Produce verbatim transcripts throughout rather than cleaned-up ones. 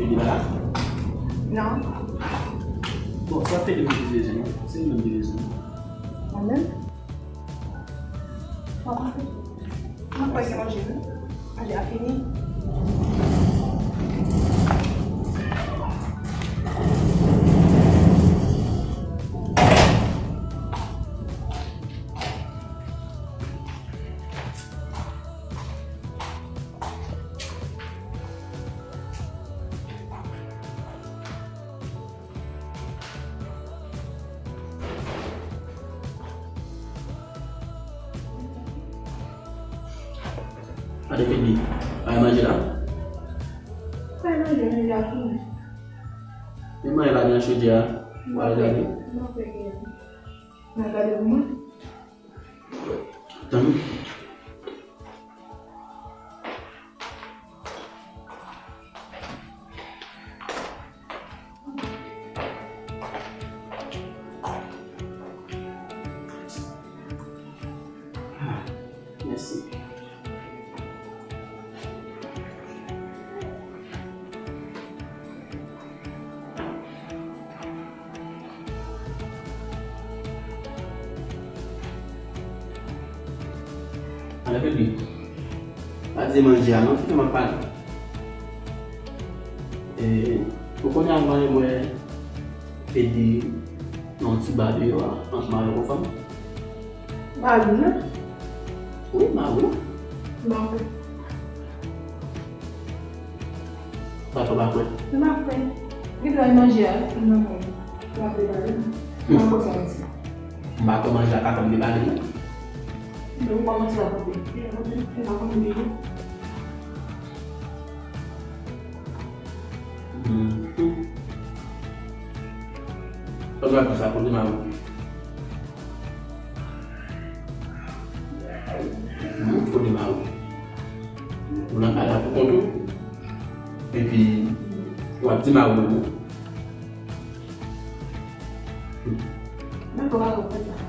Li pa la? Non. Bon, sa fè de mwen bezwen, non? Se ou menm ki bezwen. Mwen menm? Papa, mwen kwè se manje, wi. Manje a fini. Gade Fedly, pa manje la. Pa manje, manje a fini. Men manje pa gen nan chodyè a. Ou al gade. M ap gade. M ap gade pou mwen. Tann. Ah, mèsi. Ala Fedly, pa di manje a non, kite m ap pale. E, ou konnen avan yè m wè Fedly nan yon ti ba deyò a, ansanm avèk yon fanm. Mari w la? Wi, mari w la. M pa kwè. Sa fè w pa kwè? M pa kwè. Gen dwa manje a, m nan men. L ap debale. M pa kwè sa w di. M pa kwè manje a ka fè m debale, non. Donk, ou kòmanse ap konte. M pa konte. Mhm. Sa w ap di sa, kote mari w? Hmm, kote mari w? Ou nan kay la pou kont ou. Epi, w ap di mari w non. Dakò, pa gen pwoblèm.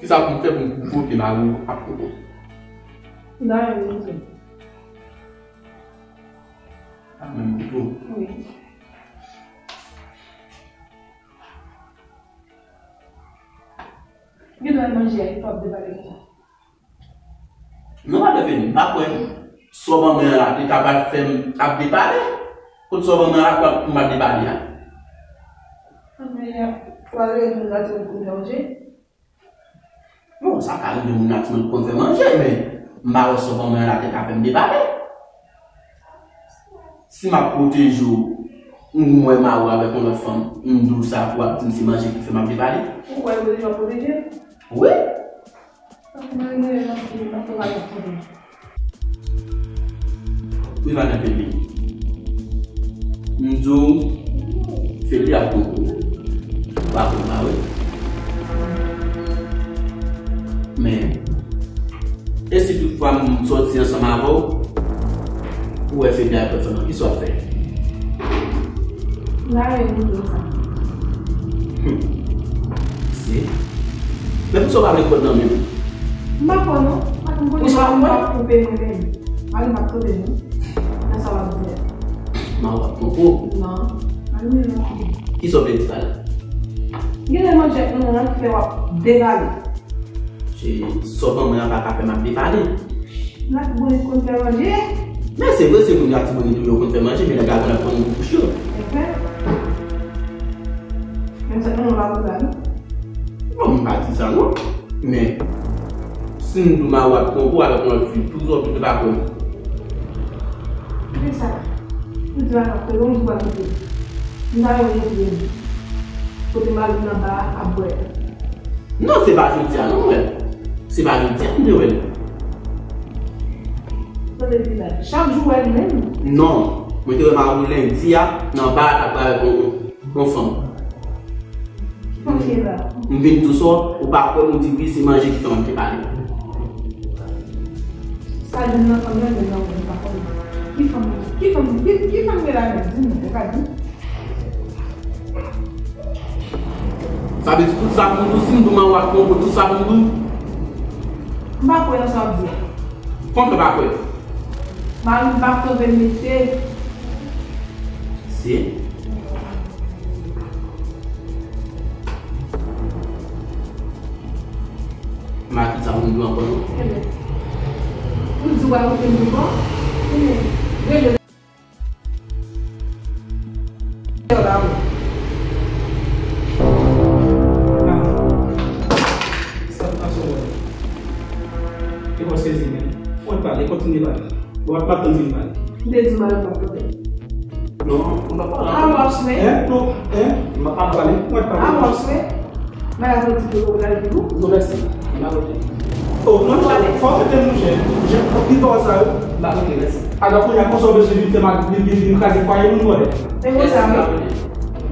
Kisa pou m fè pou m pwouve w ke mari w ap kont ou? M pa renmen w. Ap menm kouto. Wi. Gen dwa manje a, fò ap debale konsa. Non, pa dwe fini. M pa kwè sòb an mwen an la, li kapab fè m ap debale. Kot sòb an mwen an la, pou m ap debale a? Anmè, w al rele moun la, ti moun konn fè manje. Bon, sa ka rive moun nan timoun konn fè manje, men m pa wè sòb an mwen an la te ka fè m debale. Si m ap pwoteje w, m wè mari w avèk yon lòt fanm, m di w sa pou w ap di m se manje ki fè m ap debale. Ou kwè w bezwen pwoteje? Wi. Mwen, mwen, mwen, mwen, mwen, mwen, mwen, mwen. Wi, madan Fedly. M di w, Fedly ap pran kou. Ou pa konn pa wi. Men, e si tout fwa m sòti ansanm avè w, ou wè Fedly ap fè fanm nan, kisa w ap fè? M pa renmen sa. Hmm. Se. Men poukisa w pa vle kwè nan men m? M pa kwè non. Paske m konnen mari m p ap twonpe mwen menm. Mari m p ap twonpe m non. Nan sa w ap di a. Mari w p ap twonpe w? Non. Mari m non. Kisa w vle di pa la? Genlè manje ak manman an ki fè w ap debale. Se sòb an mwen an pa ka fè m ap debale. Latibonit konn fè manje. Men se vre, se moun Latibonit tou yo konn fè manje, men nèg la konn ap pran yon bouch yo. Enben. Menm sa, nou pa konn sa, non? Bon, m pa di sa, non. Men, si m di w mari w ap pran kou avèk yon lòt fi, poukisa w toujou pa kwè m? Men sa, m di w a, m ap kwè, yon jou w ap kite. M ta renmen retwouve m. Kote mari m nan ba a ap bwè. Non, se pa jodi a non m wè l. Se pa jodi a m te wè l. Kote l te la? Chak jou w wè l menm? Non. Mwen te wè mari w lendi a nan ba a t ap pale avèk yon, yon fanm. Fanm ki la? M vin di w sa, ou pa kwè m, ou di wi, se manje ki fè m te pale. Sa youn nan fanm nan, youn nan fanm pa konnen. Ki fanm, ki fanm, ki, ki fanm gen la menm? Di m non, ou ka di m. Sa vle di tout sa pou m di w, si m di w mari w ap pran kou, tout sa pou m di w? M pa kwè nan sa w ap di a. Kòman w fè pa kwè? Mari m pa twonpe m, mesye. Se? Mari sa moun dwe ankò non. Ou di w a ouvri m douvan? Rele. Sa pase wè. E w sezi men. Mwen pale, kontinye pale. Bon, ap ap tann fin pale. M te di w mari m pa twonpe m. Non, m pa pale. A w ap swe? Hein? Non, hein? M pa pale. Mwen pale. A w ap swe? Mwen la pou di ke ou pral di nou. Non, mèsi. M pa kote. Oh, non, fò w mete m, monchè. Monchè, pi fò sa yo. M pa kote, mèsi. Alò, kounye a, konsa w bezwen vin fè mal, vin, vin, vin kraze fwaye moun, mwen. E konsa, wi.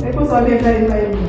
E konsa w vin kraze fwaye moun.